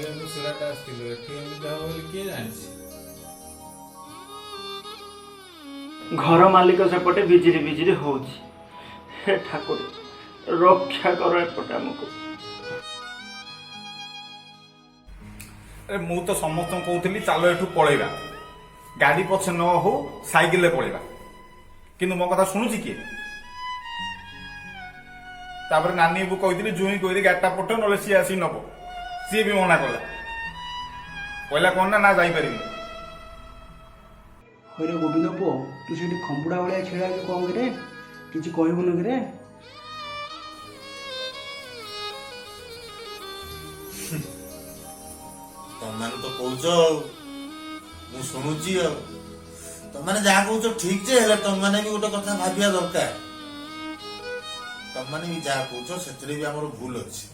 କରିବାକୁ ସୁରାଟ ଆସିଥିଲୁ, ଏଠି ଏମିତି ହବ ବୋଲି କିଏ ଜାଣିଛି? ଘର ମାଲିକ ସେପଟେ ବିଜିରି ବିଜିରି ହଉଛି। ହେ ଠାକୁର, ରକ୍ଷା କର ଏପଟେ ଆମକୁ। ଆରେ ମୁଁ ତ ସମସ୍ତଙ୍କୁ କହୁଥିଲି ଚାଲ ଏଠୁ ପଳେଇବା, ଗାଡି ପଛେ ନ ହଉ ସାଇକେଲରେ ପଳେଇବା, କିନ୍ତୁ ମୋ କଥା ଶୁଣୁଛି କିଏ? ତାପରେ ନାନୀକୁ କହିଥିଲି, ଜୁଇଁ କହିଲି ଗାଡିଟା ପଠ, ନହେଲେ ସିଏ ଆସିକି ନବ। ସିଏ ବି ମନା କଲା, କହିଲା କଣ ନା ନା ଯାଇପାରିବିନି। ହଇରେ ଗୋବିନ୍ଦ ପୁଅ, ତୁ ସେଇଠି ଖମ୍ବୁଡ଼ା ଭଳିଆ ଛିଡ଼ା ହେଇଛୁ କ'ଣ କିରେ? କିଛି କହିବୁନୁ କିରେ? ତମମାନେ ତ କହୁଛ ଆଉ ମୁଁ ଶୁଣୁଛି, ଆଉ ତମମାନେ ଯାହା କହୁଛ ଠିକ ଯେ, ହେଲେ ତମମାନେ ବି ଗୋଟେ କଥା ଭାବିବା ଦରକାର। ତମମାନେ ବି ଯାହା କହୁଛ ସେଥିରେ ବି ଆମର ଭୁଲ ଅଛି।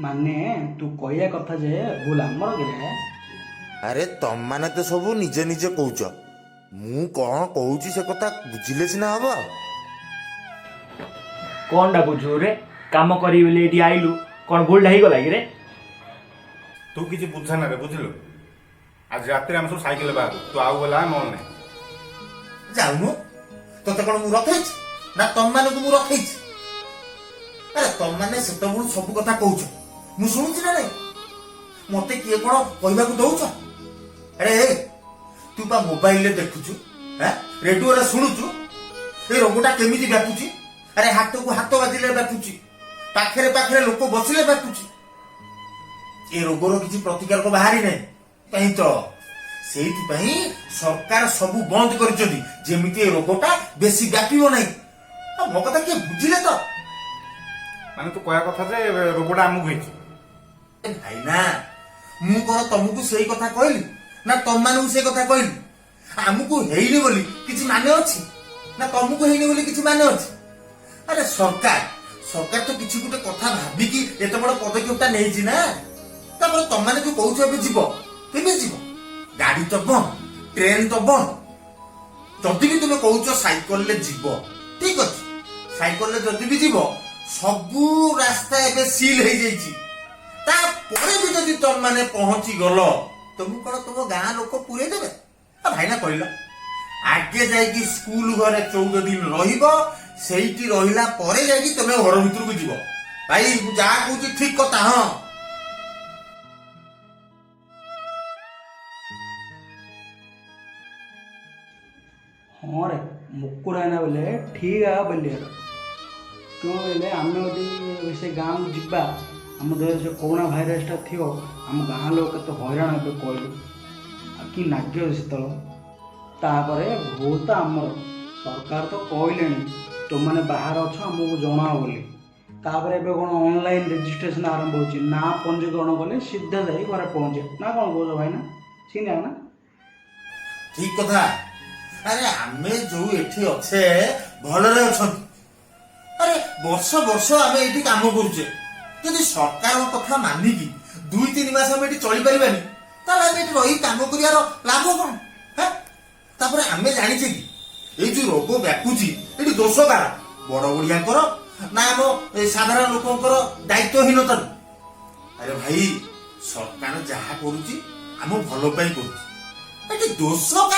ମାନେ ତୁ କହିବା କଥା ଯେ ଭୁଲ ଆମର କିରେ? ଆରେ ତମମାନେ ତ ସବୁ ନିଜେ ନିଜେ କହୁଛ, ମୁଁ କଣ କହୁଛି ସେ କଥା ବୁଝିଲେ ସିନା ହବ। କ'ଣଟା ବୁଝୁ ରେ? କାମ କରିବି ବୋଲି ଏଇଠି ଆଇଲୁ, କ'ଣ ଭୁଲଟା ହେଇଗଲା କିରେ? ତୁ କିଛି ବୁଝା ନା ରେ, ବୁଝିଲୁ? ଆଜି ରାତିରେ ଆମେ ସବୁ ସାଇକେଲରେ ବାହାରୁ, ତୁ ଆଉ ଗଲା ନହେଲେ ନାହିଁ। ଯାଉନୁ, ତତେ କଣ ମୁଁ ରଖେଇଛି ନା ତମମାନଙ୍କୁ ମୁଁ ରଖେଇଛି? ଆରେ ତମମାନେ ସେତେବେଳୁ ସବୁ କଥା କହୁଛ, ମୁଁ ଶୁଣୁଛି ନା ନାଇଁ? ମତେ କିଏ କଣ କହିବାକୁ ଦଉଛ? ଆରେ ଏ, ତୁ ବା ମୋବାଇଲରେ ଦେଖୁଛୁ, ରେଡିଓରେ ଶୁଣୁଛୁ ଏ ରୋଗଟା କେମିତି ବ୍ୟାପୁଛି। ଆରେ ହାତକୁ ହାତ ବାଜିଲେ ବ୍ୟାପୁଛି, ପାଖରେ ପାଖରେ ଲୋକ ବସିଲେ ବ୍ୟାପୁଛି। ଏ ରୋଗର କିଛି ପ୍ରତିକାରକ ବାହାରି ନାହିଁ ପାଇଁ ତ ସେଇଥିପାଇଁ ସରକାର ସବୁ ବନ୍ଦ କରିଛନ୍ତି, ଯେମିତି ଏ ରୋଗଟା ବେଶୀ ବ୍ୟାପିବ ନାହିଁ। ଆଉ ମୋ କଥା କିଏ ବୁଝିଲେ ତ? ମାନେ ତୁ କହିବା କଥା ଯେ ରୋଗଟା ଆମକୁ ହେଇଛି? ଏ ଭାଇନା, ମୁଁ କଣ ତମକୁ ସେଇ କଥା କହିଲି ନା ତମମାନଙ୍କୁ ସେଇ କଥା କହିଲି? ଆମକୁ ହେଇନି ବୋଲି କିଛି ମାନେ ଅଛି ନା ତମକୁ ହେଇନି ବୋଲି କିଛି ମାନେ ଅଛି? ଆରେ ସରକାର ସରକାର ତ କିଛି ଗୋଟେ କଥା ଭାବିକି ଏତେ ବଡ ପଦକ୍ଷେପଟା ନେଇଛି ନା। ତାପରେ ତମମାନେ ଯୋଉ କହୁଛ ଏବେ ଯିବ, କେମିତି ଯିବ? ଗାଡି ତ ବନ୍ଦ, ଟ୍ରେନ ତ ବନ୍ଦ। ଯଦି ବି ତୁମେ କହୁଛ ସାଇକେଲରେ ଯିବ, ଠିକ ଅଛି, ସାଇକେଲରେ ଯଦି ବି ଯିବ, ସବୁ ରାସ୍ତା ଏବେ ସିଲ୍ ହେଇଯାଇଛି। ତାପରେ ବି ଯଦି ତମମାନେ ପହଞ୍ଚି ଗଲ, ତମକୁ କଣ ତମ ଗାଁ ଲୋକ ପୁରେଇ ଦେବେ? ଆ ଭାଇନା କହିଲ, ଆଗେ ଯାଇକି ସ୍କୁଲ ଘରେ 14 ଦିନ ରହିବ, ସେଇଠି ରହିଲା ପରେ ଯାଇକି ତମେ ଘର ଭିତରକୁ ଯିବ। ଭାଇ, ମୁଁ ଯାହା କହୁଛି ଠିକ କଥା। ହଁ। ହଁ ରେ ମୁକୁରା ବୋଲେ ଠିକ ଆ ବୋଲି କ'ଣ ବୋଇଲେ, ଆମେ ଯଦି ସେ ଗାଁକୁ ଯିବା, ଆମ ଦେହରେ ସେ କରୋନା ଭାଇରସଟା ଥିବ, ଆମ ଗାଁ ଲୋକ କେତେ ହଇରାଣ ହେବେ କହିଲୁ? ଆଉ କି ନାଗ୍ୟ ସେତେବେଳେ। ତାପରେ ଭୁଲ ତ ଆମର, ସରକାର ତ କହିଲେଣି ତୁମମାନେ ବାହାରେ ଅଛ ଆମକୁ ଜଣାଅ ବୋଲି। ତାପରେ ଏବେ କ'ଣ ଅନଲାଇନ୍ ରେଜିଷ୍ଟ୍ରେସନ୍ ଆରମ୍ଭ ହେଉଛି, ନାଁ ପଞ୍ଜୀକରଣ କଲେ ସିଧା ଯାଇ ଘରେ ପହଞ୍ଚିବ ନା କ'ଣ କହୁଛ ଭାଇନା? ସିନା ନା। ଠିକ କଥା। ଆରେ ଆମେ ଯୋଉ ଏଠି ଅଛେ ଭଲରେ ଅଛନ୍ତି। ଆରେ ବର୍ଷ ବର୍ଷ ଆମେ ଏଇଠି କାମ କରୁଛେ, ଯଦି ସରକାରଙ୍କ କଥା ମାନିକି 2-3 ମାସ ଆମେ ଏଠି ଚଳିପାରିବାନି, ତାହେଲେ ଆମେ ଏଠି ରହି କାମ କରିବାର ଲାଭ କଣ? ହେଁ? ତାପରେ ଆମେ ଜାଣିଛେ କି ଏଇ ଯୋଉ ରୋଗ ବ୍ୟାପୁଛି ଏଠି ଦୋଷ କାହାର, ବଡ ବଡିଆଙ୍କର ନା ଆମ ଏ ସାଧାରଣ ଲୋକଙ୍କର ଦାୟିତ୍ୱହୀନତାରୁ? ଆରେ ଭାଇ, ସରକାର ଯାହା କରୁଛି ଆମ ଭଲ ପାଇଁ କରୁଛି, ଏଠି ଦୋଷ କାହାର?